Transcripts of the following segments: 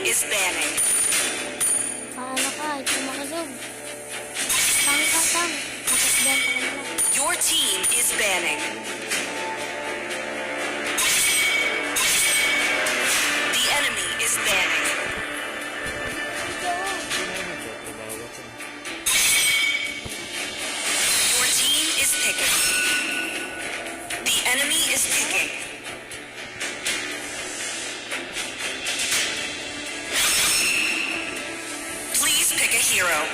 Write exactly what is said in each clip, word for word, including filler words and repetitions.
is banning. Kaano ka, ito makasog. Tang ka, tang. Makasdan ka na. Your team is banning. The enemy is banning. Your team is picking. The enemy is picking. Please pick a hero.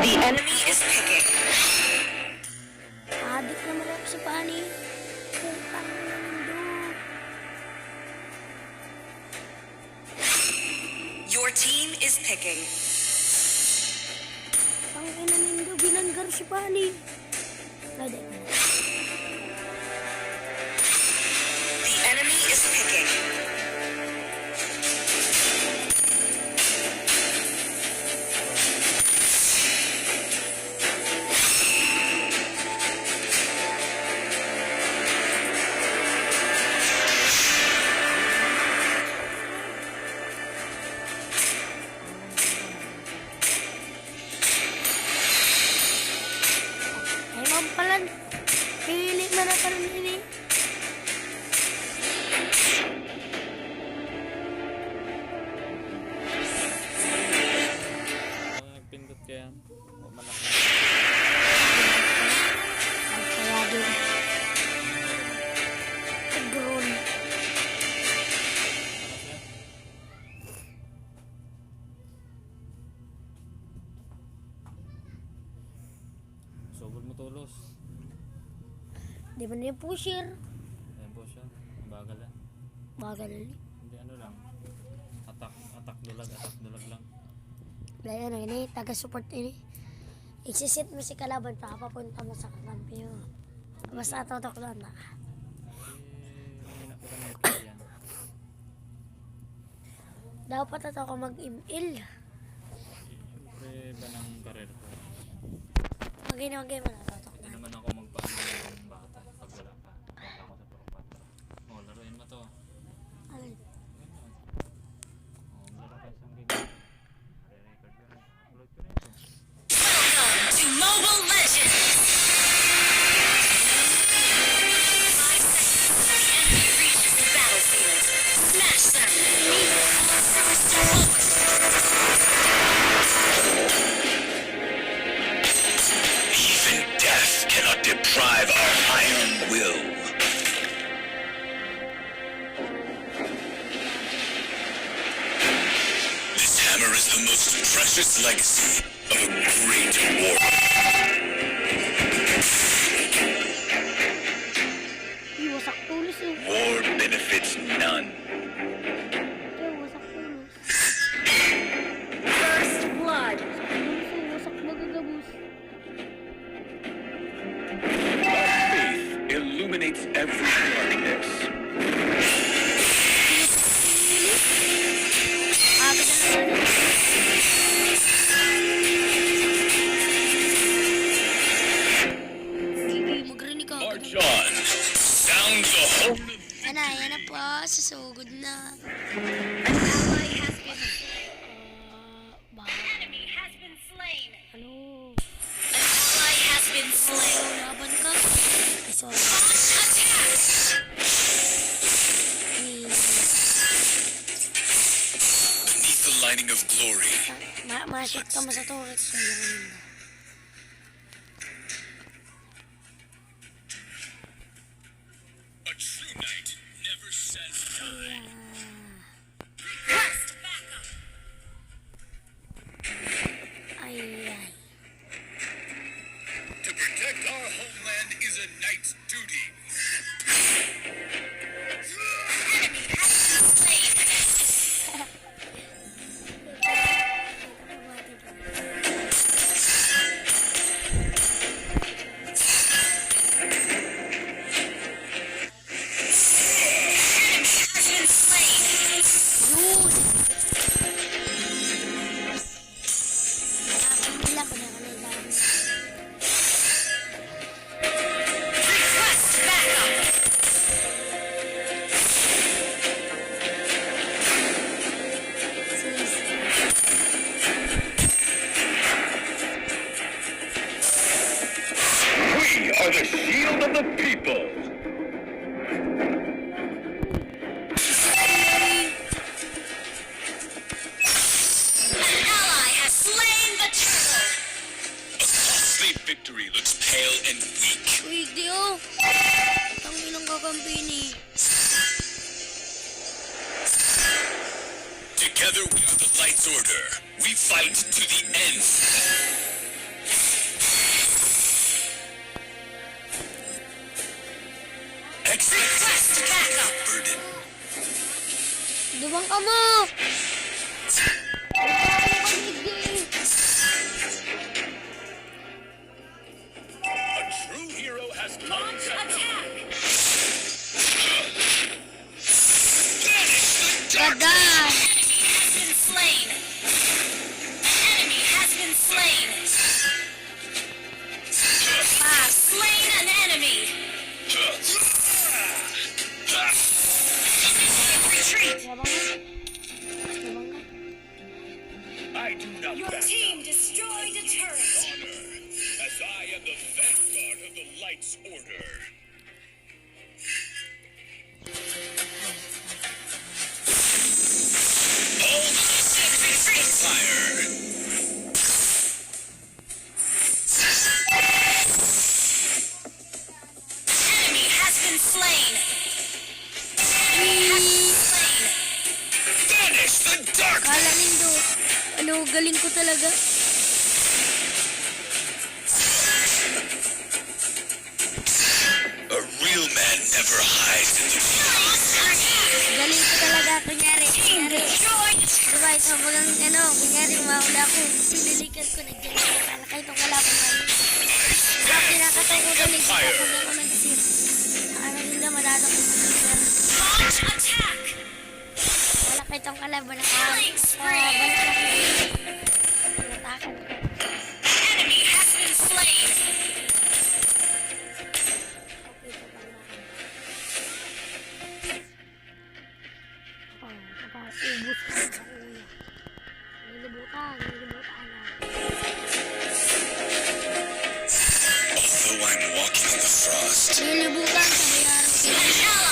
The enemy is picking. Adik naman ako sa pani. Putang ina nindo. Your team is picking. Tang ina nindo, binanggar si pani. Ay, di. The enemy is picking. Ay, mampalan. Pili man na karon ini. Ano nagpindot kaya? Wa man ako. Nagpayado. Tigron. Ano siya? Sugod mo tulos. Di man niya pusher. Ayan po siya. Bagal, ah. Bagal. Hindi, ano lang. Atak, atak dulag, atak dulag lang. Dahil ano, ini, taga-support ini. Isi-set mo si kalaban, papapunta mo sa kakampi mo. Basta tutok lang na. Eh, hindi na ko lang yan. Dapat ato ako mag-M L. Siyempre, ba ng karir ko? Okay na, okay, wala, tutok na. Hindi naman ako magpaano ng bata pag wala pa. Wala ako sa tropa. Oh, laruin mo to. Alin? Ayan na. Oh, laro ka isang game. Re-record ko rin. Upload ko rin ito. Welcome to Mobile Legends! Five seconds until the enemy reaches the battlefield. Smash them! Even death cannot deprive our iron will. This hammer is the most precious legacy of a great war. Uy, wasak tulos, eh. War benefits none. Uy, wasak tulos. First blood. Wasak tulos, eh. Wasak magagabos. Our faith illuminates every darkness. Sige, magrinig ka. March on. Sound the horn of victory. Ayan na, ayan na po. Susugod na. An ally has been slain. Ba- An enemy has been slain. Ano? An ally has been slain. Laban ka. Ay, sorry. Launch attack. Eh. Beneath the lining of glory. Ma-, ma-shoot ka mo sa turret. Kaya naman. A true knight never says die. Request backup. Ay, ay. To protect our homeland is a knight's duty. Enemy has been slain. Pini. Together we are the Light's Order. We fight to the end. Expect backup. Burden. Dubang ka mo! A true hero has launched attack. Banish the dark. Enemy has been slain. Enemy has been slain. Slain an enemy. Retreat. Yabang na. Yabang na. I do not. Your team destroyed a turret. Honor, as I am the vanguard of the Light's Order. Hold the fire. Enemy has been slain. Enemy has been slain. Banish the darkness. Kala nindo, ano, galing ko talaga. A real man never hides in the. Galing ko talaga, kunyari, kunyari. Diba, ito, bagang, ano, kunyari, mahuli ako, sinilikan ko, nagdinig ko, kala kay itong kalaban na. Kinakataw ko, galing ko, kunyari, ako nag-isip. Ano, hindi, madadakot ko. Launch attack! Wala kay itong kalaban na. Killing spree! Balik ako. Pinatakan ko. Enemy has been slain! Ubos ka na sa una. Nilibutan, nilibutan na. Although I'm walking in the frost. Nilibutan sa bayaran.